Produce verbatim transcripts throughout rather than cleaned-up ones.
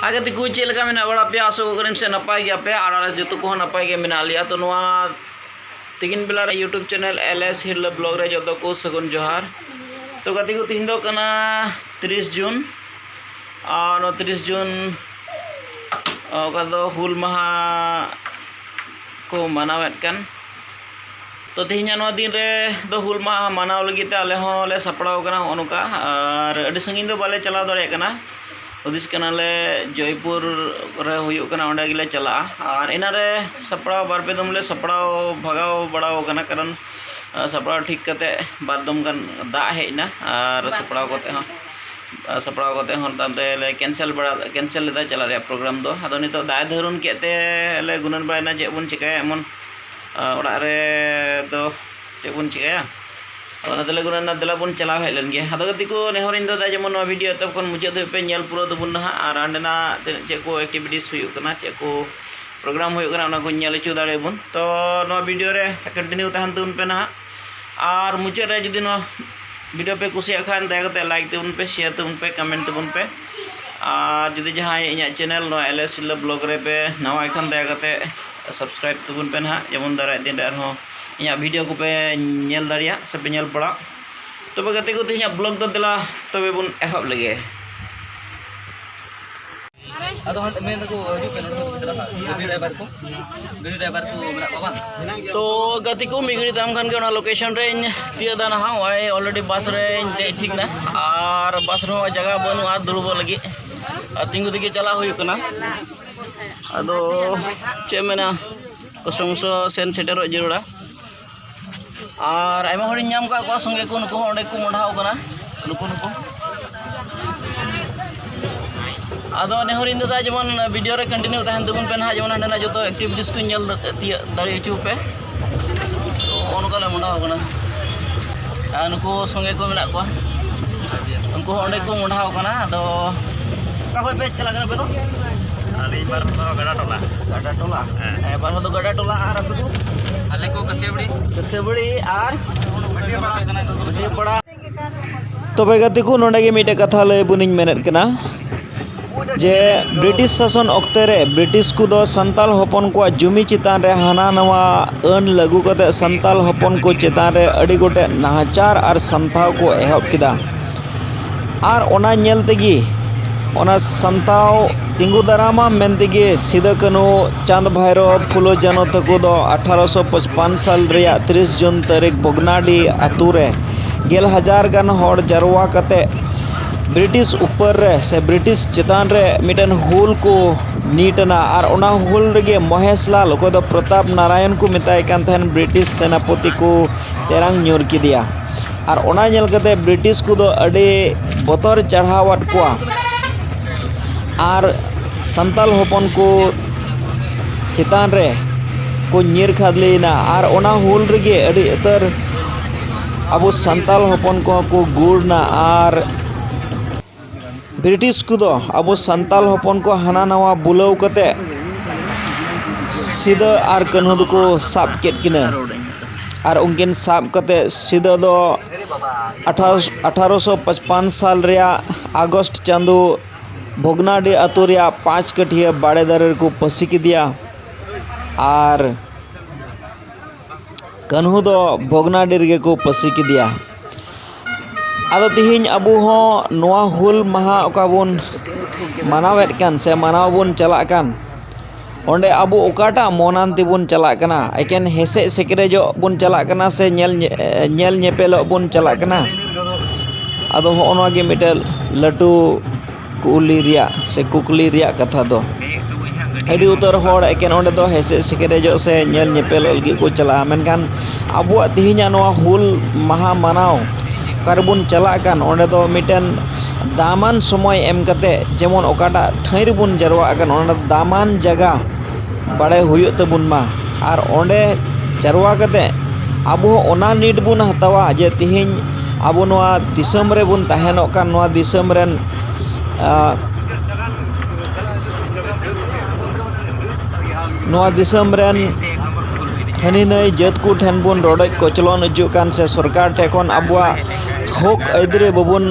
ᱦᱟᱭ ᱜᱟᱛᱮ ᱠᱚ, ᱪᱮᱫ ᱞᱮᱠᱟ ᱢᱮᱱᱟᱜ ᱵᱟᱲᱟ ᱯᱮᱭᱟ? ᱟᱥᱚᱜ ᱠᱟᱹᱱᱟᱹᱧ ᱥᱮ ᱱᱟᱯᱟᱭ ᱜᱮᱭᱟ ᱯᱮ, ᱟᱨ ᱟᱞᱮ ᱡᱚᱛᱚ ᱠᱚᱦᱚᱸ ᱱᱟᱯᱟᱭ ᱜᱮ ᱢᱮᱱᱟᱜ ᱞᱮᱭᱟ᱾ ᱛᱚ, ᱱᱚᱣᱟ ᱛᱤᱠᱤᱱ ᱵᱮᱞᱟ ᱨᱮ YouTube channel LS ᱦᱤᱨᱞᱟᱹ blog ᱨᱮ ᱡᱚᱛᱚ ᱠᱚ ᱥᱟᱹᱜᱩᱱ ᱡᱚᱦᱟᱨ᱾ ᱛᱚ ᱜᱟᱛᱮ ᱠᱚ, ᱛᱤᱦᱤᱧ ᱫᱚ ᱠᱟᱱᱟ ᱛᱤᱨᱤᱥ ᱡᱩᱱ, ᱟᱨ ᱱᱚᱣᱟ ᱛᱤᱨᱤᱥ ᱡᱩᱱ, ᱚᱠᱟ ᱫᱚ ᱦᱩᱞ ᱢᱟᱦᱟ ᱠᱚ ᱢᱟᱱᱟᱣᱮᱫ ᱠᱟᱱ᱾ ᱛᱚ, ᱛᱮᱦᱮᱧᱟᱜ ᱱᱚᱣᱟ ᱫᱤᱱ ᱨᱮ ᱫᱚ ᱦᱩᱞ ᱢᱟᱦᱟ ᱢᱟᱱᱟᱣ ᱞᱟᱹᱜᱤᱫ ᱛᱮ ᱟᱞᱮ ᱦᱚᱸᱞᱮ ᱥᱟᱯᱲᱟᱣ ᱠᱟᱱᱟ ᱱᱚᱜᱼᱚ ᱱᱚᱝᱠᱟ, ᱟᱨ ᱟᱹᱰᱤ ᱥᱟᱺᱜᱤᱧ ᱫᱚ ᱵᱟᱞᱮ ᱪᱟᱞᱟᱣ ᱫᱟᱲᱮᱭᱟᱜ ᱠᱟᱱᱟ᱾ ᱦᱩᱫᱤᱥ ᱠᱟᱱᱟᱞᱮ ᱡᱚᱭᱯᱩᱨ ᱨᱮ ᱦᱩᱭᱩᱜ ᱠᱟᱱᱟ, ᱚᱸᱰᱮ ᱜᱮᱞᱮ ᱪᱟᱞᱟᱜᱼᱟ᱾ ᱟᱨ ᱮᱱᱟᱱ ᱨᱮ ᱥᱟᱯᱲᱟᱣ ᱵᱟᱨ ᱯᱮ ᱫᱚᱢ ᱞᱮ ᱥᱟᱯᱲᱟᱣ ᱵᱷᱟᱜᱟᱣ ᱵᱟᱲᱟᱣ ᱠᱟᱱᱟ, ᱠᱟᱨᱚᱱ, ᱟᱸ, ᱥᱟᱯᱲᱟᱣ ᱴᱷᱤᱠ ᱠᱟᱛᱮ ᱵᱟᱨ ᱫᱚᱢ ᱜᱟᱱ ᱫᱟᱜ ᱦᱮᱡ ᱮᱱᱟ, ᱟᱨ ᱥᱟᱯᱲᱟᱣ ᱠᱟᱛᱮ ᱦᱚᱸ, ᱟᱨ ᱥᱟᱯᱲᱟᱣ ᱠᱟᱛᱮ ᱦᱚᱸ ᱛᱟᱭᱚᱢ ᱛᱮᱞᱮ cancel ᱵᱟᱲᱟ, cancel ᱞᱮᱫᱟ ᱪᱟᱞᱟᱜ ᱨᱮᱭᱟᱜ program ᱫᱚ᱾ ᱟᱫᱚ ᱱᱤᱛᱚᱜ ᱫᱟᱜ ᱮ ᱫᱷᱟᱹᱨᱩᱱ ᱠᱮᱫ ᱛᱮ ᱞᱮ ᱜᱩᱱᱟᱹᱱ ᱵᱟᱲᱟᱭᱮᱱᱟ ᱪᱮᱫ ᱵᱚᱱ ᱪᱤᱠᱟᱹᱭᱟ, ᱮᱢᱚᱱ, ᱟᱸ, ᱚᱲᱟᱜ ᱨᱮ ᱫᱚ ᱪᱮᱫ ᱵᱚᱱ ᱪᱤᱠᱟᱹᱭᱟ? ᱟᱫᱚ ᱚᱱᱟ ᱛᱮᱞᱮ ᱜᱩᱱᱟᱹᱱ ᱮᱱᱟ, ᱫᱮᱞᱟ ᱵᱚᱱ ᱪᱟᱞᱟᱣ ᱦᱮᱡ ᱞᱮᱱ ᱜᱮ᱾ ᱟᱫᱚ ᱜᱟᱛᱮ ᱠᱚ, ᱱᱮᱦᱚᱨᱤᱧ ᱫᱚ ᱫᱟ ᱡᱮᱢᱚᱱ ᱱᱚᱣᱟ video ᱮᱛᱚᱦᱚᱵ ᱠᱷᱚᱱ ᱢᱩᱪᱟᱹᱫ ᱫᱷᱟᱹᱵᱤᱡ ᱯᱮ ᱧᱮᱞ ᱯᱩᱨᱟᱹᱣ ᱛᱟᱵᱚᱱ ᱱᱟᱦᱟᱜ, ᱟᱨ ᱦᱟᱸᱰᱮᱱᱟᱜ ᱛᱤᱱᱟᱹᱜ ᱪᱮᱫ ᱠᱚ activities ᱦᱩᱭᱩᱜ ᱠᱟᱱᱟ, ᱪᱮᱫ ᱠᱚ program ᱦᱩᱭᱩᱜ ᱠᱟᱱᱟ, ᱚᱱᱟ ᱠᱚᱧ ᱧᱮᱞ ᱦᱚᱪᱚ ᱫᱟᱲᱮᱭᱟᱵᱚᱱ᱾ ᱛᱚ, ᱱᱚᱣᱟ video ᱨᱮ continue ᱛᱟᱦᱮᱱ ᱛᱟᱵᱚᱱ ᱯᱮ ᱱᱟᱦᱟᱜ᱾ ᱟᱨ ᱢᱩᱪᱟᱹᱫ ᱨᱮ ᱡᱩᱫᱤ ᱱᱚᱣᱟ video ᱯᱮ ᱠᱩᱥᱤᱭᱟᱜ ᱠᱷᱟᱱ, ᱫᱟᱭᱟ ᱠᱟᱛᱮ like ᱛᱟᱵᱚᱱ ᱯᱮ, share ᱛᱟᱵᱚᱱ ᱯᱮ, comment ᱛᱟᱵᱚᱱ ᱯᱮ᱾ ᱟᱨ ᱡᱩᱫᱤ ᱡᱟᱦᱟᱸᱭ ᱤᱧᱟᱹᱜ channel ᱱᱚᱣᱟ LS ᱦᱤᱨᱞᱟᱹ blog ᱨᱮ ᱯᱮ ᱱᱟᱣᱟ ᱠᱷᱟᱱ, ᱫᱟᱭᱟ ᱠᱟᱛᱮ subscribe ᱛᱟᱵᱚᱱ ᱯᱮ ᱱᱟᱦᱟᱜ, ᱡᱮᱢᱚᱱ ᱫᱟᱨᱟᱭ ᱫᱤᱱ ᱨᱮ ᱟᱨᱦᱚᱸ ᱤᱧᱟᱹᱜ video ᱠᱚᱯᱮ ᱧᱮᱞ ᱫᱟᱲᱮᱭᱟᱜ ᱥᱮ ᱯᱮ ᱧᱮᱞ ᱯᱟᱲᱟᱜ᱾ ᱛᱚᱵᱮ ᱜᱟᱛᱮ ᱠᱚ, ᱛᱮᱦᱮᱧᱟᱜ blog ᱫᱚ ᱫᱮᱞᱟ ᱛᱚᱵᱮ ᱵᱚᱱ ᱮᱦᱚᱵ ᱞᱮᱜᱮ᱾ ᱟᱫᱚ ᱦᱟᱸᱰᱮ ᱢᱮᱱ ᱫᱟᱠᱚ ᱦᱤᱡᱩᱜ ᱯᱮ, ᱱᱚᱰᱮ ᱠᱚ ᱪᱟᱞᱟᱜᱼᱟ, ᱜᱟᱹᱰᱤ driver ᱠᱚ, ᱜᱟᱹᱰᱤ driver ᱠᱚ ᱢᱮᱱᱟᱜ ᱠᱚᱣᱟ ᱵᱟᱝ? ᱛᱚ ᱜᱟᱛᱮ ᱠᱚ, ᱢᱤᱫ ᱜᱷᱟᱹᱲᱤ ᱛᱟᱭᱚᱢ ᱠᱷᱟᱱ ᱜᱮ ᱚᱱᱟ location ᱨᱮᱧ ᱛᱤᱭᱟᱹᱜ ᱫᱟ ᱱᱟᱦᱟᱜ᱾ ᱱᱚᱜᱼᱚᱭ already bus ᱨᱮᱧ ᱫᱮᱡ ᱴᱷᱤᱠ ᱱᱟ, ᱟᱨ bus ᱨᱮᱦᱚᱸ ᱡᱟᱭᱜᱟ ᱵᱟᱹᱱᱩᱜᱼᱟ ᱫᱩᱲᱩᱵᱚᱜ ᱞᱟᱹᱜᱤᱫ, ᱟᱨ ᱛᱤᱸᱜᱩ ᱛᱮᱜᱮ ᱪᱟᱞᱟᱜ ᱦᱩᱭᱩᱜ ᱠᱟᱱᱟ᱾ ᱟᱫᱚ ᱪᱮᱫ ᱢᱮᱱᱟ, ᱠᱚᱥᱴᱚ ᱢᱚᱥᱴᱚ ᱥᱮᱱ ᱥᱮᱴᱮᱨᱚᱜ ᱡᱟᱹᱨᱩᱲᱟ᱾ ᱟᱨ ᱟᱭᱢᱟ ᱦᱚᱲᱤᱧ ᱧᱟᱢ ᱠᱟᱜ ᱠᱚᱣᱟ ᱥᱚᱸᱜᱮ ᱠᱚ, ᱱᱩᱠᱩ ᱦᱚᱸ ᱚᱸᱰᱮ ᱠᱚ ᱢᱚᱰᱷᱟᱣ ᱠᱟᱱᱟ, ᱱᱩᱠᱩ, ᱱᱩᱠᱩ᱾ ᱟᱫᱚ ᱱᱮᱦᱚᱨᱤᱧ ᱫᱟᱫᱟ ᱡᱮᱢᱚᱱ video ᱨᱮ continue ᱛᱟᱦᱮᱱ ᱛᱟᱵᱚᱱ ᱯᱮ ᱱᱟᱦᱟᱜ, ᱡᱮᱢᱚᱱ ᱦᱟᱸᱰᱮᱱᱟᱜ ᱡᱚᱛᱚ activities ᱠᱚᱧ ᱧᱮᱞ ᱛᱤᱭᱟᱹᱜ ᱫᱟᱲᱮ ᱦᱚᱪᱚ ᱯᱮ᱾ ᱛᱚ ᱱᱚᱜᱼᱚ ᱱᱚᱝᱠᱟ ᱞᱮ ᱢᱚᱰᱷᱟᱣ ᱠᱟᱱᱟ, ᱟᱨ ᱱᱩᱠᱩ ᱥᱚᱸᱜᱮ ᱠᱚ ᱢᱮᱱᱟᱜ ᱠᱚᱣᱟ, ᱩᱱᱠᱩ ᱦᱚᱸ ᱚᱸᱰᱮ ᱠᱚ ᱢᱚᱰᱷᱟᱣ ᱠᱟᱱᱟ᱾ ᱟᱫᱚ ᱚᱠᱟ ᱠᱷᱚᱡ ᱯᱮ ᱪᱟᱞᱟᱜ ᱠᱟᱱᱟ ᱯᱮ ᱫᱚ? ᱟᱹᱞᱤᱧ ᱵᱟᱨ ᱦᱚᱲ ᱫᱚ ᱜᱟᱰᱟ ᱴᱚᱞᱟ᱾ ᱜᱟᱰᱟ ᱴᱚᱞᱟ? ᱦᱮᱸ᱾ ᱦᱮᱸ, ᱵᱟᱨ ᱦᱚᱲ ᱫᱚ ᱜᱟᱰᱟ ᱴᱚᱞᱟ, ᱟᱨ ᱟᱯᱮ ᱫᱚ? ᱟᱞᱮ ᱠᱚ ᱠᱟᱹᱥᱤᱭᱟᱹᱵᱟᱹᱲᱤ᱾ ᱠᱟᱹᱥᱤᱭᱟᱹᱵᱟᱹᱲᱤ ᱟᱨ ᱢᱟᱹᱴᱤᱭᱟᱹᱯᱟᱲᱟ᱾ ᱛᱚᱵᱮ ᱜᱟᱛᱮ ᱠᱚ, ᱱᱚᱰᱮ ᱜᱮ ᱢᱤᱫᱴᱮᱡ ᱠᱟᱛᱷᱟ ᱞᱟᱹᱭ ᱵᱚᱱᱤᱧ ᱢᱮᱱᱮᱫ ᱠᱟᱱᱟ᱾ ᱡᱮ ᱵᱨᱤᱴᱤᱥ ᱥᱟᱥᱚᱱ ᱚᱠᱛᱮ ᱨᱮ ᱵᱨᱤᱴᱤᱥ ᱠᱚᱫᱚ ᱥᱟᱱᱛᱟᱞ ᱦᱚᱯᱚᱱ ᱠᱚᱣᱟᱜ ᱡᱩᱢᱤ ᱪᱮᱛᱟᱱ ᱨᱮ ᱦᱟᱱᱟ ᱱᱟᱣᱟ ᱟᱹᱱ ᱞᱟᱹᱜᱩ ᱠᱟᱛᱮ ᱥᱟᱱᱛᱟᱞ ᱦᱚᱯᱚᱱ ᱠᱚ ᱪᱮᱛᱟᱱ ᱨᱮ ᱟᱹᱰᱤ ᱜᱚᱴᱮᱡ ᱱᱟᱦᱟᱪᱟᱨ ᱟᱨ ᱥᱟᱱᱛᱟᱣ ᱠᱚ ᱮᱦᱚᱵ ᱠᱮᱫᱟ᱾ ᱟᱨ ᱚᱱᱟ ᱧᱮᱞ ᱛᱮᱜᱮ, ᱚᱱᱟ ᱥᱟᱱᱛᱟᱣ ᱛᱤᱸᱜᱩ ᱫᱟᱨᱟᱢᱟ ᱢᱮᱱ ᱛᱮᱜᱮ ᱥᱤᱫᱟᱹ ᱠᱟᱹᱱᱦᱩ, ᱪᱟᱸᱫᱽ ᱵᱷᱟᱭᱨᱳ, ᱯᱷᱩᱞᱳ ᱡᱷᱟᱱᱳ ᱛᱟᱠᱚ ᱫᱚ ᱟᱴᱷᱟᱨᱚᱥᱚ ᱯᱚᱪᱯᱟᱱ ᱥᱟᱞ ᱨᱮᱭᱟᱜ ᱛᱤᱨᱤᱥ ᱡᱩᱱ ᱛᱟᱹᱨᱤᱠᱷ ᱵᱷᱚᱜᱽᱱᱟᱰᱤ ᱟᱛᱳ ᱨᱮ ᱜᱮᱞ ᱦᱟᱡᱟᱨ ᱜᱟᱱ ᱦᱚᱲ ᱡᱟᱨᱣᱟ ᱠᱟᱛᱮ ᱵᱨᱤᱴᱤᱥ ᱩᱯᱚᱨ ᱨᱮ ᱥᱮ ᱵᱨᱤᱴᱤᱥ ᱪᱮᱛᱟᱱ ᱨᱮ ᱢᱤᱫᱴᱮᱱ ᱦᱩᱞ ᱠᱚ ᱱᱤᱴ ᱮᱱᱟ᱾ ᱟᱨ ᱚᱱᱟ ᱦᱩᱞ ᱨᱮᱜᱮ ᱢᱚᱦᱮᱥ ᱞᱟᱞ, ᱚᱠᱚᱭ ᱫᱚ ᱯᱨᱚᱛᱟᱯ ᱱᱟᱨᱟᱭᱚᱱ ᱠᱚ ᱢᱮᱛᱟᱭ ᱠᱟᱱ ᱛᱟᱦᱮᱱ, ᱵᱨᱤᱴᱤᱥ ᱥᱮᱱᱟᱯᱚᱛᱤ ᱠᱚ ᱛᱮᱨᱟᱝ ᱧᱩᱨ ᱠᱮᱫᱮᱭᱟ᱾ ᱟᱨ ᱚᱱᱟ ᱧᱮᱞ ᱠᱟᱛᱮ ᱵᱨᱤᱴᱤᱥ ᱠᱚᱫᱚ ᱟᱹᱰᱤ ᱵᱚᱛᱚᱨ ᱪᱟᱲᱦᱟᱣᱟᱫ ᱠᱚᱣᱟ᱾ ᱟᱨ ᱥᱟᱱᱛᱟᱞ ᱦᱚᱯᱚᱱ ᱠᱚ ᱪᱮᱛᱟᱱ ᱨᱮ ᱠᱚ ᱧᱤᱨ ᱠᱷᱟᱫᱽᱞᱮᱭᱮᱱᱟ᱾ ᱟᱨ ᱚᱱᱟ ᱦᱩᱞ ᱨᱮᱜᱮ ᱟᱹᱰᱤ ᱩᱛᱟᱹᱨ ᱟᱵᱚ ᱥᱟᱱᱛᱟᱞ ᱦᱚᱯᱚᱱ ᱠᱚᱦᱚᱸ ᱠᱚ ᱜᱩᱨ ᱮᱱᱟ᱾ ᱟᱨ ᱵᱨᱤᱴᱤᱥ ᱠᱚᱫᱚ ᱟᱵᱚ ᱥᱟᱱᱛᱟᱞ ᱦᱚᱯᱚᱱ ᱠᱚ ᱦᱟᱱᱟ ᱱᱟᱣᱟ ᱵᱩᱞᱟᱹᱣ ᱠᱟᱛᱮ ᱥᱤᱫᱟᱹ ᱟᱨ ᱠᱟᱹᱱᱦᱩ ᱫᱚᱠᱚ ᱥᱟᱵ ᱠᱮᱫ ᱠᱤᱱᱟᱹ᱾ ᱟᱨ ᱩᱱᱠᱤᱱ ᱥᱟᱵ ᱠᱟᱛᱮ ᱥᱤᱫᱟᱹ ᱫᱚ ᱟᱴᱷᱟᱨᱚ ᱟᱴᱷᱟᱨᱚᱥᱚ ᱯᱟᱸᱪᱯᱟᱱ ᱥᱟᱞ ᱨᱮᱭᱟᱜ ᱟᱜᱚᱥᱴ ᱪᱟᱸᱫᱳ ᱵᱷᱚᱜᱽᱱᱟᱰᱤ ᱟᱛᱳ ᱨᱮᱭᱟᱜ ᱯᱟᱸᱪ ᱠᱟᱹᱴᱷᱤᱭᱟᱹ ᱵᱟᱲᱮ ᱫᱟᱨᱮ ᱨᱮᱠᱚ ᱯᱟᱹᱥᱤ ᱠᱮᱫᱮᱭᱟ᱾ ᱟᱨ ᱠᱟᱹᱱᱦᱩ ᱫᱚ ᱵᱷᱚᱜᱽᱱᱟᱰᱤ ᱨᱮᱜᱮ ᱠᱚ ᱯᱟᱹᱥᱤ ᱠᱮᱫᱮᱭᱟ᱾ ᱟᱫᱚ ᱛᱮᱦᱮᱧ ᱟᱵᱚ ᱦᱚᱸ ᱱᱚᱣᱟ ᱦᱩᱞ ᱢᱟᱦᱟ ᱚᱠᱟ ᱵᱚᱱ ᱢᱟᱱᱟᱣᱮᱫ ᱠᱟᱱ ᱥᱮ ᱢᱟᱱᱟᱣ ᱵᱚᱱ ᱪᱟᱞᱟᱜ ᱠᱟᱱ, ᱚᱸᱰᱮ ᱟᱵᱚ ᱚᱠᱟᱴᱟᱜ ᱢᱚᱱᱟᱱ ᱛᱮᱵᱚᱱ ᱪᱟᱞᱟᱜ ᱠᱟᱱᱟ? ᱮᱠᱮᱱ ᱦᱮᱥᱮᱡ ᱥᱮᱠᱨᱮᱡᱚᱜ ᱵᱚᱱ ᱪᱟᱞᱟᱜ ᱠᱟᱱᱟ ᱥᱮ ᱧᱮᱞ ᱧᱮ-, ᱧᱮᱞ ᱧᱮᱯᱮᱞᱚᱜ ᱵᱚᱱ ᱪᱟᱞᱟᱜ ᱠᱟᱱᱟ? ᱟᱫᱚ ᱦᱚᱸᱜᱼᱚ ᱱᱚᱣᱟ ᱜᱮ ᱢᱤᱫᱴᱮᱱ ᱞᱟᱹᱴᱩ ᱠᱩᱞᱤ ᱨᱮᱭᱟᱜ ᱥᱮ ᱠᱩᱠᱞᱤ ᱨᱮᱭᱟᱜ ᱠᱟᱛᱷᱟ ᱫᱚ᱾ ᱟᱹᱰᱤ ᱩᱛᱟᱹᱨ ᱦᱚᱲ ᱮᱠᱮᱱ ᱚᱸᱰᱮ ᱫᱚ ᱦᱮᱥᱮᱡ ᱥᱮᱠᱨᱮᱡᱚᱜ ᱥᱮ ᱧᱮᱞ ᱧᱮᱯᱮᱞᱚᱜ ᱞᱟᱹᱜᱤᱫ ᱠᱚ ᱪᱟᱞᱟᱜᱼᱟ, ᱢᱮᱱᱠᱷᱟᱱ ᱟᱵᱚᱣᱟᱜ ᱛᱮᱦᱮᱧᱟᱜ ᱱᱚᱣᱟ ᱦᱩᱞ ᱢᱟᱦᱟ ᱢᱟᱱᱟᱣ ᱚᱠᱟ ᱨᱮᱵᱚᱱ ᱪᱟᱞᱟᱜ ᱠᱟᱱ, ᱚᱸᱰᱮ ᱫᱚ ᱢᱤᱫᱴᱮᱱ ᱫᱟᱢᱟᱱ ᱥᱚᱢᱚᱭ ᱮᱢ ᱠᱟᱛᱮ, ᱡᱮᱢᱚᱱ ᱚᱠᱟᱴᱟᱜ ᱴᱷᱟᱹᱭ ᱨᱮᱵᱚᱱ ᱡᱟᱨᱣᱟᱜ ᱠᱟᱱ, ᱚᱱᱟ ᱫᱚ ᱫᱟᱢᱟᱱ ᱡᱟᱭᱜᱟ ᱵᱟᱲᱟᱭ ᱦᱩᱭᱩᱜ ᱛᱟᱵᱚᱱ ᱢᱟ᱾ ᱟᱨ ᱚᱸᱰᱮ ᱡᱟᱨᱣᱟ ᱠᱟᱛᱮ ᱟᱵᱚ ᱦᱚᱸ ᱚᱱᱟ ᱱᱤᱴ ᱵᱚᱱ ᱦᱟᱛᱟᱣᱟ ᱡᱮ ᱛᱮᱦᱮᱧ ᱟᱵᱚ ᱱᱚᱣᱟ ᱫᱤᱥᱚᱢ ᱨᱮᱵᱚᱱ ᱛᱟᱦᱮᱱᱚᱜ ᱠᱟᱱ, ᱱᱚᱣᱟ ᱫᱤᱥᱚᱢ ᱨᱮᱱ, ᱟᱸ, ᱱᱚᱣᱟ ᱫᱤᱥᱚᱢ ᱨᱮᱱ ᱦᱟᱹᱱᱤ ᱱᱟᱹᱭ ᱡᱟᱹᱛ ᱠᱚ ᱴᱷᱮᱱ ᱵᱚᱱ ᱨᱚᱰᱚᱡ ᱠᱚᱪᱞᱚᱱ ᱦᱚᱪᱚᱜ ᱠᱟᱱ ᱥᱮ ᱥᱚᱨᱠᱟᱨ ᱴᱷᱮᱱ ᱠᱷᱚᱱ ᱟᱵᱚᱣᱟᱜ ᱦᱚᱠ ᱟᱹᱭᱫᱟᱹᱨᱤ ᱵᱟᱵᱚᱱ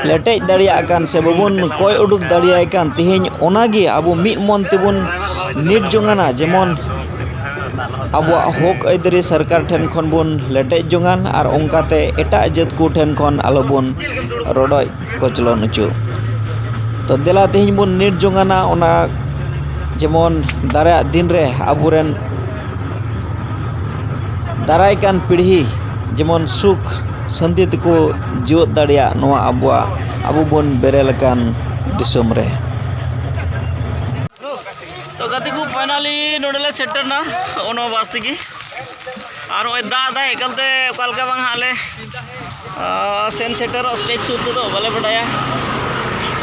ᱞᱮᱴᱮᱡ ᱫᱟᱲᱮᱭᱟᱜ ᱠᱟᱱ ᱥᱮ ᱵᱟᱵᱚᱱ ᱠᱚᱭ ᱩᱰᱩᱠ ᱫᱟᱲᱮᱭᱟᱭ ᱠᱟᱱ, ᱛᱮᱦᱮᱧ ᱚᱱᱟᱜᱮ ᱟᱵᱚ ᱢᱤᱫ ᱢᱚᱱ ᱛᱮᱵᱚᱱ ᱱᱤᱨ ᱡᱚᱝᱟᱱᱟ, ᱡᱮᱢᱚᱱ ᱟᱵᱚᱣᱟᱜ ᱦᱚᱠ ᱟᱹᱭᱫᱟᱹᱨᱤ ᱥᱚᱨᱠᱟᱨ ᱴᱷᱮᱱ ᱠᱷᱚᱱ ᱵᱚᱱ ᱞᱮᱴᱮᱡ ᱡᱚᱝᱟᱱ ᱟᱨ ᱚᱱᱠᱟᱛᱮ ᱮᱴᱟᱜ ᱡᱟᱹᱛ ᱠᱚ ᱴᱷᱮᱱ ᱠᱷᱚᱱ ᱟᱞᱚᱵᱚᱱ ᱨᱚᱰᱚᱡ ᱠᱚᱪᱞᱚᱱ ᱦᱚᱪᱚ᱾ ᱛᱚ ᱫᱮᱞᱟ ᱛᱮᱦᱮᱧ ᱵᱚᱱ ᱱᱤᱨ ᱡᱚᱝᱟᱱᱟ ᱚᱱᱟ ᱡᱮᱢᱚᱱ ᱫᱟᱨᱟᱭᱟᱜ ᱫᱤᱱ ᱨᱮ ᱟᱵᱚᱨᱮᱱ ᱫᱟᱨᱟᱭ ᱠᱟᱱ ᱯᱤᱲᱦᱤ ᱡᱮᱢᱚᱱ ᱥᱩᱠ ᱥᱟᱹᱱᱛᱤ ᱛᱮᱠᱚ ᱡᱤᱣᱮᱫ ᱫᱟᱲᱮᱭᱟᱜ ᱱᱚᱣᱟ ᱟᱵᱚᱣᱟᱜ, ᱟᱵᱚ ᱵᱚᱱ ᱵᱮᱨᱮᱞ ᱟᱠᱟᱱ ᱫᱤᱥᱚᱢ ᱨᱮ᱾ ᱛᱚ ᱜᱟᱛᱮ ᱠᱚ, finally ᱱᱚᱰᱮ ᱞᱮ ᱥᱮᱴᱮᱨ ᱮᱱᱟ ᱚᱱᱟ ᱵᱟᱥ ᱛᱮᱜᱮ᱾ ᱟᱨ ᱱᱚᱜᱼᱚᱭ ᱫᱟᱜ ᱫᱟᱭ, ᱮᱠᱟᱞᱛᱮ ᱚᱠᱟ ᱞᱮᱠᱟ ᱵᱟᱝ ᱦᱟᱸᱜ ᱞᱮ, ᱟᱸ, ᱥᱮᱱ ᱥᱮᱴᱮᱨᱚᱜ stage ᱥᱩᱨ ᱛᱮᱫᱚ ᱵᱟᱞᱮ ᱵᱟᱰᱟᱭᱟ᱾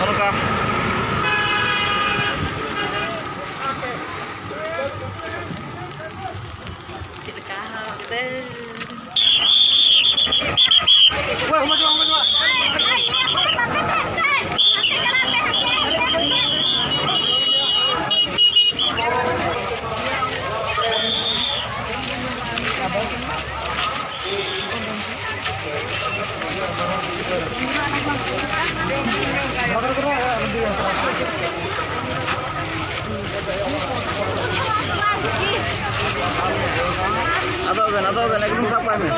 ᱚᱱᱠᱟ᱾ ᱪᱮᱫ ᱞᱮᱠᱟ ᱦᱟᱸᱜ ᱚᱱᱛᱮ? ᱟᱫᱚ ᱵᱮᱱ, ᱟᱫᱚ ᱵᱮᱱ, ᱮᱠᱫᱚᱢ ᱥᱟᱵ ᱠᱟᱜ ᱢᱮ᱾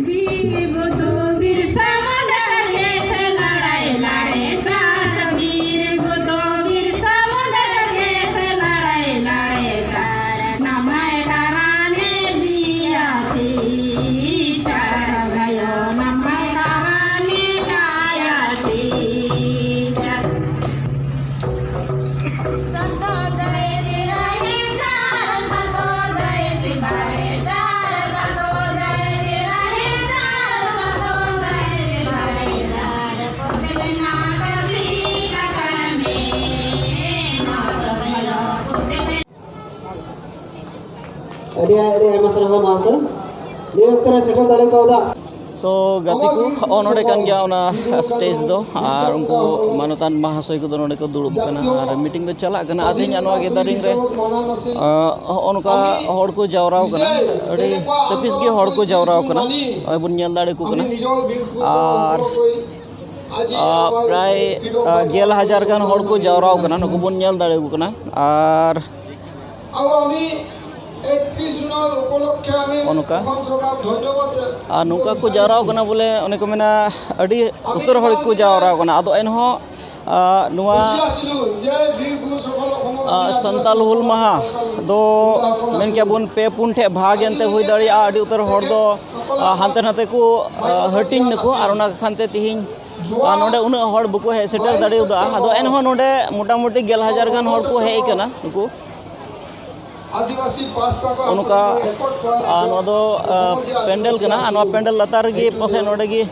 ᱵᱤᱨ ᱵᱩᱫᱷᱩ ᱵᱤᱨᱥᱟ ᱢᱩᱱᱰᱟ ᱥᱟᱢᱱᱮ ᱥᱮ ᱞᱟᱲᱟᱭ ᱞᱟᱲᱮ ᱪᱟᱥ, ᱵᱤᱨ ᱵᱩᱫᱷᱩ ᱵᱤᱨᱥᱟ ᱢᱩᱱᱰᱟ ᱥᱟᱢᱱᱮ ᱥᱮ ᱞᱟᱲᱟᱭ ᱞᱟᱲᱮ ᱪᱟᱥ, ᱱᱟᱢᱟᱭ ᱠᱟᱨᱟᱱᱮ ᱡᱤᱭᱟ ᱪᱤ ᱪᱟᱨ ᱵᱷᱟᱭᱳ, ᱱᱟᱢᱟᱭ ᱠᱟᱨᱟᱱᱮ ᱠᱟᱭᱟ ᱪᱤ ᱪᱟᱨ। ᱟᱹᱰᱤ, ᱟᱹᱰᱤ ᱟᱭᱢᱟ ᱥᱟᱨᱦᱟᱣ ᱢᱟᱥᱴᱟᱨ, ᱱᱤᱭᱟᱹ ᱚᱠᱛᱚ ᱨᱮ ᱥᱮᱴᱮᱨ ᱫᱟᱲᱮ ᱠᱟᱣᱫᱟ᱾ ᱛᱚ ᱜᱟᱛᱮ ᱠᱚ, ᱦᱚᱸᱜᱼᱚ ᱱᱚᱰᱮ ᱠᱟᱱ ᱜᱮᱭᱟ ᱚᱱᱟ ᱥᱴᱮᱡᱽ ᱫᱚ, ᱟᱨ ᱩᱱᱠᱩ ᱢᱟᱱᱚᱛᱟᱱ ᱢᱟᱦᱟᱥᱚᱭ ᱠᱚᱫᱚ ᱱᱚᱰᱮ ᱠᱚ ᱫᱩᱲᱩᱵ ᱠᱟᱱᱟ, ᱟᱨ ᱢᱤᱴᱤᱝ ᱫᱚ ᱪᱟᱞᱟᱜ ᱠᱟᱱᱟ᱾ ᱟᱨ ᱛᱮᱦᱮᱧᱟᱜ ᱱᱚᱣᱟ ᱜᱮᱫᱟᱨᱤᱝ ᱨᱮ, ᱟᱸ, ᱦᱚᱸᱜᱼᱚ ᱱᱚᱝᱠᱟ ᱦᱚᱲ ᱠᱚ ᱡᱟᱣᱨᱟᱣ ᱠᱟᱱᱟ, ᱟᱹᱰᱤ ᱛᱟᱹᱯᱤᱥ ᱜᱮ ᱦᱚᱲ ᱠᱚ ᱡᱟᱣᱨᱟᱣ ᱠᱟᱱᱟ, ᱱᱚᱜᱼᱚᱭ ᱵᱚᱱ ᱧᱮᱞ ᱫᱟᱲᱮ ᱠᱚ ᱠᱟᱱᱟ᱾ ᱟᱨ, ᱟᱸ, ᱯᱨᱟᱭ, ᱟᱸ, ᱜᱮᱞ ᱦᱟᱡᱟᱨ ᱜᱟᱱ ᱦᱚᱲ ᱠᱚ ᱡᱟᱣᱨᱟᱣ ᱠᱟᱱᱟ, ᱱᱩᱠᱩ ᱵᱚᱱ ᱧᱮᱞ ᱫᱟᱲᱮ ᱠᱚ ᱠᱟᱱᱟ᱾ ᱟᱨ ᱚᱱᱠᱟ᱾ ᱟᱨ ᱱᱚᱝᱠᱟ ᱠᱚ ᱡᱟᱣᱨᱟᱣ ᱠᱟᱱᱟ, ᱵᱚᱞᱮ, ᱚᱱᱮ ᱠᱚ ᱢᱮᱱᱟ, ᱟᱹᱰᱤ ᱩᱛᱟᱹᱨ ᱦᱚᱲ ᱜᱮᱠᱚ ᱡᱟᱣᱨᱟᱣ ᱠᱟᱱᱟ᱾ ᱟᱫᱚ ᱮᱱᱦᱚᱸ, ᱟᱸ, ᱱᱚᱣᱟ, ᱟᱸ, ᱥᱟᱱᱛᱟᱞ ᱦᱩᱞ ᱢᱟᱦᱟ ᱫᱚ ᱢᱮᱱ ᱠᱮᱭᱟ ᱵᱚᱱ ᱯᱮ ᱯᱩᱱ ᱴᱷᱮᱡ ᱵᱷᱟᱜᱽ ᱮᱱᱛᱮ ᱦᱩᱭ ᱫᱟᱲᱮᱭᱟᱜᱼᱟ᱾ ᱟᱹᱰᱤ ᱩᱛᱟᱹᱨ ᱦᱚᱲ ᱫᱚ, ᱟᱸ, ᱦᱟᱱᱛᱮ ᱱᱟᱛᱮ ᱠᱚ, ᱟᱸ, ᱦᱟᱹᱴᱤᱧ ᱱᱟᱠᱚ, ᱟᱨ ᱚᱱᱟ ᱠᱷᱟᱱ ᱛᱮ ᱛᱤᱦᱤᱧ, ᱟᱸ, ᱱᱚᱰᱮ ᱩᱱᱟᱹᱜ ᱦᱚᱲ ᱵᱟᱠᱚ ᱦᱮᱡ ᱥᱮᱴᱮᱨ ᱫᱟᱲᱮᱭᱟᱫᱟ᱾ ᱟᱫᱚ ᱮᱱᱦᱚᱸ ᱱᱚᱰᱮ ᱢᱚᱴᱟᱢᱩᱴᱤ ᱜᱮᱞ ᱦᱟᱡᱟᱨ ᱜᱟᱱ ᱦᱚᱲ ᱠᱚ ᱦᱮᱡ ᱟᱠᱟᱱᱟ ᱱᱩᱠᱩ᱾ ᱚᱱᱠᱟ, ᱟᱨ ᱱᱚᱣᱟ ᱫᱚ, ᱟᱨ, ᱯᱮᱱᱰᱮᱞ ᱠᱟᱱᱟ᱾ ᱟᱨ ᱱᱚᱣᱟ ᱯᱮᱱᱰᱮᱞ ᱞᱟᱛᱟᱨ ᱨᱮᱜᱮ ᱯᱟᱥᱮᱡ ᱱᱚᱰᱮ ᱜᱮ,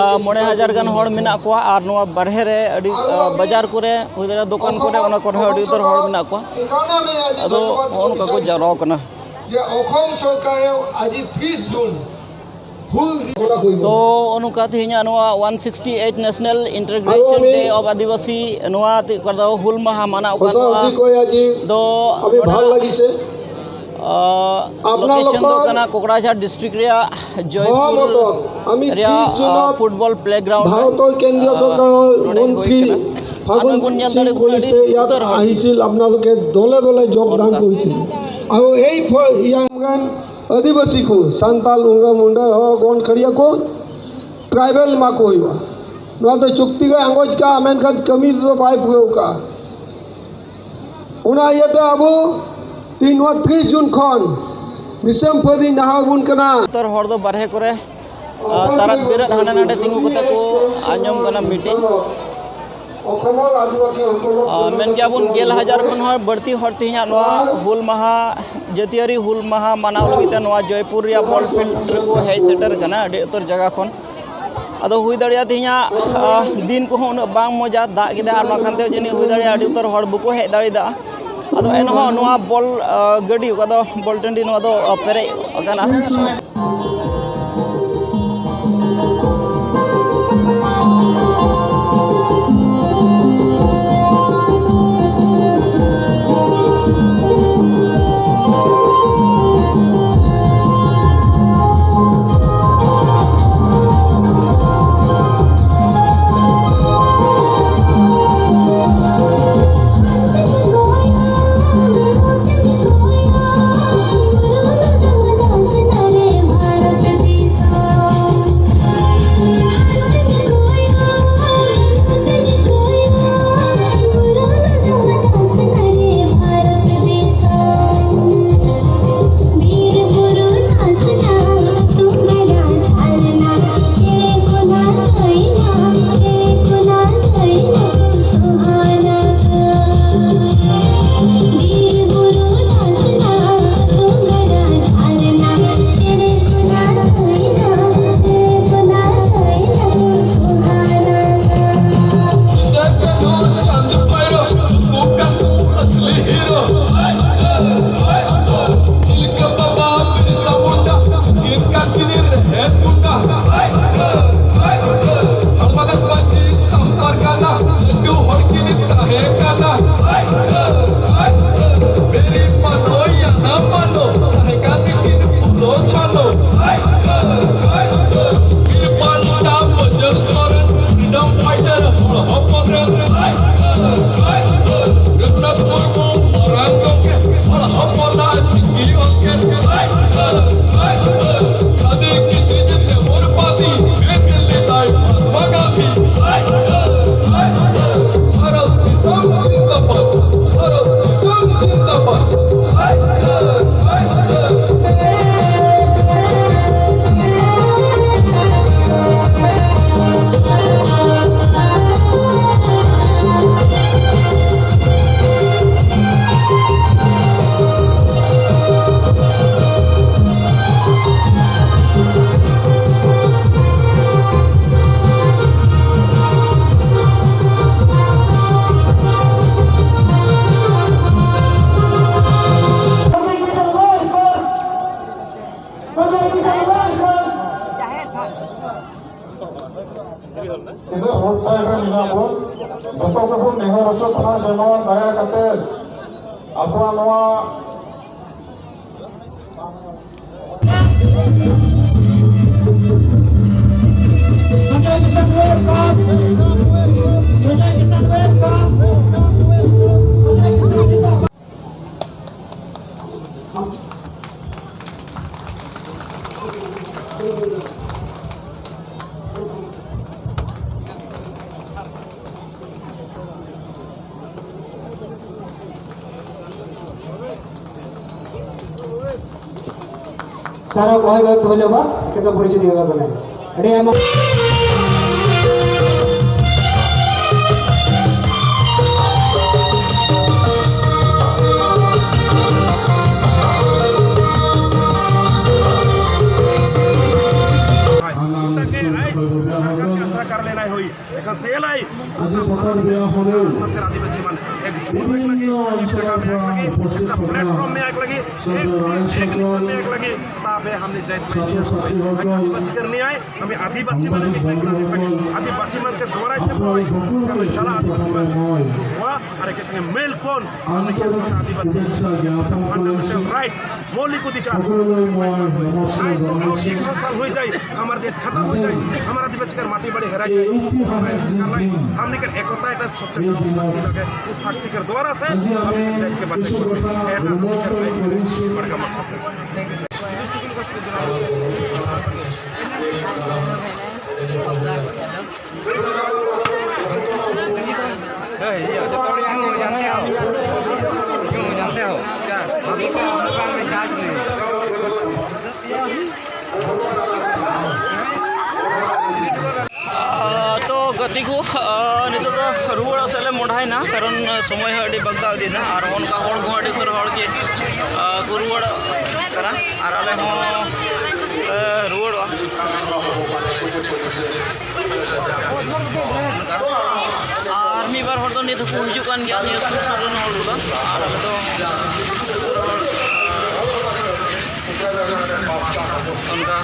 ᱟᱨ, ᱢᱚᱬᱮ ᱦᱟᱡᱟᱨ ᱜᱟᱱ ᱦᱚᱲ ᱢᱮᱱᱟᱜ ᱠᱚᱣᱟ᱾ ᱟᱨ ᱱᱚᱣᱟ ᱵᱟᱨᱦᱮ ᱨᱮ ᱟᱹᱰᱤ, ᱟᱨ, ᱵᱟᱡᱟᱨ ᱠᱚᱨᱮ, ᱦᱩᱭ ᱫᱟᱲᱮᱭᱟᱜᱼᱟ ᱫᱚᱠᱟᱱ ᱠᱚᱨᱮ, ᱚᱱᱟ ᱠᱚᱨᱮ ᱦᱚᱸ ᱟᱹᱰᱤ ᱩᱛᱟᱹᱨ ᱦᱚᱲ ᱢᱮᱱᱟᱜ ᱠᱚᱣᱟ᱾ ᱟᱫᱚ ᱦᱚᱸᱜᱼᱚ ᱱᱚᱝᱠᱟ ᱠᱚ ᱡᱟᱣᱨᱟ ᱠᱟᱱᱟ᱾ ᱡᱮ ᱚᱥᱚᱢ ᱥᱚᱨᱠᱟᱨᱮ ᱟᱡᱤ ᱛᱤᱨᱤᱥ ᱡᱩᱱ ᱦᱩᱞ ᱫᱤᱵᱚᱥ ᱠᱚᱲᱟ ᱠᱚ ᱛᱚ ᱱᱚᱝᱠᱟ ᱛᱮᱦᱮᱧᱟᱜ ᱱᱚᱣᱟ one sixty eight National Integration ᱟᱵᱚ ᱢᱤᱫ Day of ᱟᱹᱫᱤᱵᱟᱹᱥᱤ, ᱱᱚᱣᱟ ᱛᱮ ᱚᱠᱟ ᱫᱚ ᱦᱩᱞ ᱢᱟᱦᱟ ᱢᱟᱱᱟᱣ ᱦᱚᱥᱟ ᱠᱟᱱᱟ ᱦᱚᱥᱤ ᱠᱚᱭᱟ ᱡᱤ ᱫᱚ ᱟᱵᱤ ᱵᱷᱟᱞ ᱱᱚᱰᱮᱱᱟᱜ, ᱞᱟᱹᱜᱤᱫ ᱥᱮ ᱟᱯᱱᱟ ᱞᱳᱠᱮᱥᱚᱱ ᱫᱚ ᱞᱳᱠᱟᱞ ᱠᱟᱱᱟ ᱠᱚᱠᱲᱟᱡᱷᱟᱲ ᱰᱤᱥᱴᱨᱤᱠᱴ ᱨᱮᱭᱟᱜ ᱡᱚᱭᱯᱩᱨ ᱢᱚᱦᱚᱢᱚᱛᱚ ᱟᱢᱤ ᱨᱮᱭᱟᱜ, ᱛᱤᱥ ᱡᱩᱱ ᱟᱨ, ᱯᱷᱩᱴᱵᱚᱞ ᱯᱞᱮᱜᱨᱟᱣᱩᱱᱰ ᱨᱮ, ᱵᱷᱟᱨᱚᱛ ᱠᱮᱱᱫᱨᱤᱭᱚ ᱟᱨ, ᱥᱚᱨᱠᱟᱨ ᱱᱚᱰᱮ ᱦᱩᱭ ᱢᱚᱱᱛᱨᱤ ᱠᱟᱱᱟ᱾ ᱯᱷᱟᱹᱜᱩᱱ ᱟᱵᱚ ᱵᱚᱱ ᱧᱮᱞ ᱥᱤᱝ ᱫᱟᱲᱮᱭᱟᱜ ᱠᱚ ᱠᱟᱱᱟ ᱟᱹᱰᱤ ᱤᱥᱛᱮ ᱭᱟᱫ ᱩᱛᱟᱹᱨ ᱦᱚᱲ ᱟᱦᱤᱥᱤᱞ ᱟᱯᱱᱟ ᱞᱳᱠᱮ ᱫᱚᱞᱮ ᱫᱚᱞᱮ ᱡᱳᱜᱽᱫᱟᱱ ᱠᱚ ᱤᱥᱤᱞ᱾ ᱟᱵᱚ ᱮᱭ ᱯᱷᱚ-, ᱤᱭᱟᱝ ᱜᱟᱱ ᱟᱹᱫᱤᱵᱟᱹᱥᱤ ᱠᱚ, ᱥᱟᱱᱛᱟᱞ, ᱩᱨᱟᱣ, ᱢᱩᱱᱰᱟ, ᱦᱚᱲ, ᱜᱚᱱᱰ, ᱠᱷᱟᱹᱲᱤᱭᱟ ᱠᱚ ᱴᱨᱟᱭᱵᱮᱞ ᱮᱢᱟ ᱠᱚ ᱦᱩᱭᱩᱜᱼᱟ᱾ ᱱᱚᱣᱟ ᱫᱚ ᱪᱩᱠᱛᱤ ᱜᱮ ᱟᱸᱜᱚᱪ ᱠᱟᱜᱼᱟ, ᱢᱮᱱᱠᱷᱟᱱ ᱠᱟᱹᱢᱤ ᱨᱮᱫᱚ ᱵᱟᱭ ᱯᱩᱨᱟᱹᱣ ᱠᱟᱜᱼᱟ᱾ ᱚᱱᱟ ᱤᱭᱟᱹᱛᱮ ᱟᱵᱚ ᱛᱤᱦᱤᱧ ᱱᱚᱣᱟ ᱛᱤᱨᱤᱥ ᱡᱩᱱ ᱠᱷᱚᱱ ᱫᱤᱥᱚᱢ ᱯᱷᱟᱹᱫᱤ ᱱᱟᱦᱟᱜ ᱵᱚᱱ ᱠᱟᱱᱟ᱾ ᱩᱛᱟᱹᱨ ᱦᱚᱲ ᱫᱚ ᱵᱟᱨᱦᱮ ᱠᱚᱨᱮ, ᱟᱨ, ᱛᱟᱨᱟᱫ ᱵᱤᱨᱟᱹᱫ ᱦᱟᱸᱰᱮ ᱱᱟᱰᱮ ᱛᱤᱸᱜᱩ ᱠᱟᱛᱮ ᱠᱚ ᱟᱸᱡᱚᱢ ᱠᱟᱱᱟ ᱢᱤᱴᱤᱝ᱾ ᱟᱨ, ᱢᱮᱱ ᱜᱮᱭᱟ ᱵᱚᱱ ᱜᱮᱞ ᱦᱟᱡᱟᱨ ᱠᱷᱚᱱ ᱦᱚᱸ ᱵᱟᱹᱲᱛᱤ ᱦᱚᱲ ᱛᱮᱦᱮᱧᱟᱜ ᱱᱚᱣᱟ ᱦᱩᱞ ᱢᱟᱦᱟ, ᱡᱟᱹᱛᱤᱭᱟᱹᱨᱤ ᱦᱩᱞ ᱢᱟᱦᱟ ᱢᱟᱱᱟᱣ ᱞᱟᱹᱜᱤᱫ ᱛᱮ ᱱᱚᱣᱟ ᱡᱚᱭᱯᱩᱨ ᱨᱮᱭᱟᱜ ᱵᱚᱞ ᱯᱷᱤᱞᱰ ᱨᱮᱠᱚ ᱦᱮᱡ ᱥᱮᱴᱮᱨ ᱠᱟᱱᱟ ᱟᱹᱰᱤ ᱩᱛᱟᱹᱨ ᱡᱟᱭᱜᱟ ᱠᱷᱚᱱ᱾ ᱟᱫᱚ ᱦᱩᱭ ᱫᱟᱲᱮᱭᱟᱜᱼᱟ ᱛᱮᱦᱮᱧᱟᱜ, ᱟᱸ, ᱫᱤᱱ ᱠᱚᱦᱚᱸ ᱩᱱᱟᱹᱜ ᱵᱟᱝ ᱢᱚᱡᱟ, ᱫᱟᱜ ᱠᱮᱫᱟ, ᱟᱨ ᱚᱱᱟ ᱠᱷᱟᱱ ᱛᱮ ᱡᱟᱹᱱᱤᱡ ᱦᱩᱭ ᱫᱟᱲᱮᱭᱟᱜᱼᱟ ᱟᱹᱰᱤ ᱩᱛᱟᱹᱨ ᱦᱚᱲ ᱵᱟᱠᱚ ᱦᱮᱡ ᱫᱟᱲᱮᱭᱟᱫᱟ᱾ ᱟᱫᱚ ᱮᱱᱦᱚᱸ ᱱᱚᱣᱟ ᱵᱚᱞ, ᱟᱸ, ᱜᱟᱹᱰᱤ, ᱚᱠᱟ ᱫᱚ ᱵᱚᱞ ᱴᱟᱺᱰᱤ, ᱱᱚᱣᱟ ᱫᱚ, ᱟᱸ, ᱯᱮᱨᱮᱡ ᱟᱠᱟᱱᱟ᱾ ᱛᱤᱱᱟᱹᱜ ᱨᱳᱰ ᱥᱟᱭᱤᱰ ᱨᱮ ᱢᱮᱱᱟᱜ ᱵᱚᱱ, ᱡᱚᱛᱚ ᱜᱮᱵᱚᱱ ᱱᱮᱦᱚᱨ ᱦᱚᱪᱚᱜ ᱠᱟᱱᱟ ᱡᱮ ᱱᱚᱣᱟ ᱫᱟᱭᱟ ᱠᱟᱛᱮ ᱟᱵᱚᱣᱟᱜ ᱱᱚᱣᱟ ᱥᱟᱨ, ᱚᱠᱚᱭ ᱠᱚ ᱛᱩᱞᱟᱹᱵᱟ, ᱮᱠᱫᱚᱢ ᱯᱚᱨᱤᱪᱤᱛ ᱦᱩᱭᱩᱜᱼᱟ ᱵᱚᱞᱮ᱾ ᱟᱹᱰᱤ ᱟᱭᱢᱟ᱾ ᱜᱚᱴᱟ ᱜᱮ ᱟᱭ ᱥᱚᱨᱠᱟᱨ ᱠᱮ ᱟᱥᱨᱟ ᱠᱟᱨ ᱞᱮᱱᱟ ᱦᱳᱭ᱾ ᱮᱠᱷᱚᱱ ᱥᱮ ᱮᱞ ᱟᱭ ᱟᱡ ᱯᱚᱠᱚᱨ ᱵᱮᱭᱟ ᱦᱚᱨᱮ ᱥᱟᱱᱛᱟᱲ ᱟᱹᱫᱤᱵᱟᱹᱥᱤ ᱢᱟᱱ ᱮᱠ ᱡᱩᱴ ᱢᱮ ᱞᱟᱹᱜᱤᱫ, ᱯᱞᱮᱴᱯᱷᱚᱨᱢ ᱢᱮ ᱞᱟᱹᱜᱤᱫ, ᱮᱠ ᱞᱟᱹᱜᱤᱫ, ᱛᱟᱯᱮ ᱦᱟᱢᱱᱮ ᱡᱟᱭ ᱟᱹᱫᱤᱵᱟᱹᱥᱤ ᱠᱟᱨ ᱱᱤᱭᱟᱭ, ᱦᱟᱢᱮ ᱟᱹᱫᱤᱵᱟᱹᱥᱤ ᱢᱟᱱ ᱮᱠ ᱞᱟᱹᱜᱤᱫ, ᱟᱹᱫᱤᱵᱟᱹᱥᱤ ᱢᱟᱱ ᱠᱮ ᱫᱣᱟᱨᱟ ᱥᱮ ᱯᱨᱚᱭ ᱪᱟᱞᱟ ᱟᱹᱫᱤᱵᱟᱹᱥᱤ ᱢᱟᱱ ᱦᱩᱣᱟ ᱟᱨ ᱮᱠᱮ ᱥᱚᱸᱜᱮ ᱢᱮᱞ ᱠᱚᱱ ᱟᱹᱫᱤᱵᱟᱹᱥᱤ ᱯᱷᱟᱱᱰᱟᱢᱮᱱᱴᱟᱞ ᱨᱟᱭᱤᱴ, ᱢᱳᱣᱞᱤᱠ ᱚᱫᱷᱤᱠᱟᱨ, ᱟᱭ ᱫᱩ ᱦᱟᱡᱟᱨ ᱮᱠᱥᱚ ᱥᱟᱞ ᱦᱩᱭ ᱡᱟᱭ, ᱟᱢᱟᱨ ᱡᱮ ᱠᱷᱟᱛᱟ ᱦᱩᱭ ᱡᱟᱭ, ᱟᱢᱟᱨ ᱟᱹᱫᱤᱵᱟᱹᱥᱤ ᱠᱟᱨ ᱢᱟᱴᱤ ᱵᱟᱲᱤ ᱦᱮᱨᱟᱭ ᱡᱟᱭ, ᱟᱢᱟᱨ ᱮᱠᱥᱚ ᱠᱟᱨ ᱞᱟᱭ, ᱦᱟᱢᱱᱮ ᱠᱟᱨ ᱮᱠᱚᱛᱟ ᱮᱴᱟ ᱥᱚᱵᱥᱮ ᱵᱚᱲ ᱥᱟᱠᱛᱤ ᱠᱟᱨ ᱫᱣᱟᱨᱟ ᱥᱮ ᱦᱟᱢᱱᱮ ᱠᱟᱨ ᱡᱟᱭ ᱠᱮ ᱵᱟᱪᱮ ᱠᱚ ᱮᱴᱟ ᱟᱹᱫᱤᱵᱟᱹᱥᱤ ᱠᱟᱨ ᱞᱟᱭ ᱵᱟᱲᱠᱟ ᱢᱟᱠᱥᱟᱫ ᱠᱟᱱᱟ᱾ ᱛᱚ ᱜᱟᱛᱮ ᱠᱚ, ᱱᱤᱛᱚᱜ ᱫᱚ ᱨᱩᱣᱟᱹᱲᱚᱜ ᱥᱮᱫ ᱞᱮ ᱢᱚᱦᱰᱟᱭᱮᱱᱟ, ᱠᱟᱨᱚᱱ ᱥᱚᱢᱚᱭ ᱦᱚᱸ ᱟᱹᱰᱤ ᱵᱟᱜᱟᱣ ᱤᱫᱤᱭᱮᱱᱟ ᱟᱨ ᱚᱱᱠᱟ ᱦᱚᱲ ᱠᱚᱦᱚᱸ ᱟᱹᱰᱤ ᱩᱛᱟᱹᱨ ᱦᱚᱲ ᱜᱮ ᱠᱚ ᱨᱩᱣᱟᱹᱲᱚᱜ ᱠᱟᱱᱟ ᱟᱨ ᱟᱞᱮ ᱦᱚᱸ ᱨᱩᱣᱟᱹᱲᱚᱜᱼᱟ᱾ ᱟᱨ ᱢᱤᱫ ᱵᱟᱨ ᱦᱚᱲ ᱫᱚ ᱱᱤᱛ ᱦᱚᱸᱠᱚ ᱦᱤᱡᱩᱜ ᱠᱟᱱ ᱜᱮᱭᱟ, ᱱᱤᱭᱟᱹ ᱥᱩᱨ ᱥᱩᱨ ᱨᱮᱱ ᱦᱚᱲ ᱠᱚᱫᱚ᱾ ᱟᱨ ᱟᱞᱮ ᱫᱚ ᱚᱱᱠᱟ